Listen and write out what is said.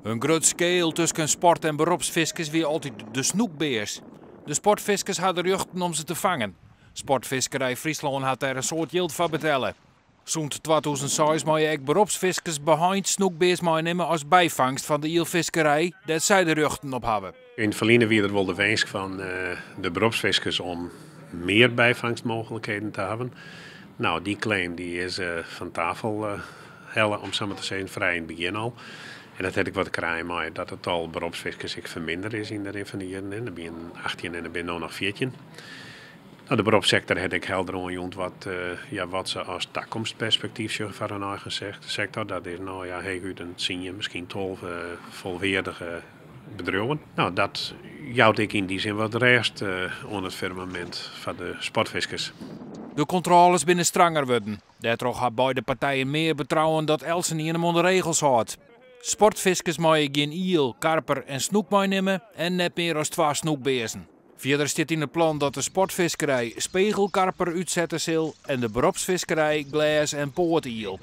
In grut skeel tusken sport- en beropsfiskers wie altyd de snoekbears. De sportfiskers ha de rjochten om se te fangen. Sportfiskerij Fryslân hat dêr in soad jild foar betelle. Sûnt 2006 meie ek beropsfiskers beheind snoekbears meinimme as byfangst fan de ielfiskerij, dêr't sy de rjochten op hawwe. Yn it ferline wie der wol de winsk fan de beropsfiskers om mear byfangstmooglikheden te hawwen. No, dy claim dy is fan tafel helle, om sa mar te sizzen, frij yn it begjin al. En dat hat ek wat te krijen mei dat it tal beropsfiskers ek fermindere is yn de rin fan de jierren. Der wienen 18 en der binne no noch 14. No, de beropssektor hat ek helder oanjûn wat, ja, wat se as takomstperspektyf sjogge foar hun eigen sektor. Dat is no ja, heechút in 10, miskien 12 folweardige bedriuwen. No, dat jout ek yn dy sin wat rêst oan it firmamint foar de sportfiskers. De kontrôles binne stranger wurden. Dêrtroch ha beide partijen mear betrouwen dat eltsenien him oan de regels hâldt. Sportfiskers meie gjin iel, karper en snoek meinimme en net mear as twa snoekbearzen. Fierder stiet yn it plan dat de sportfiskerij spegelkarper útsette sil en de beropsfiskerij glês- en poatiel.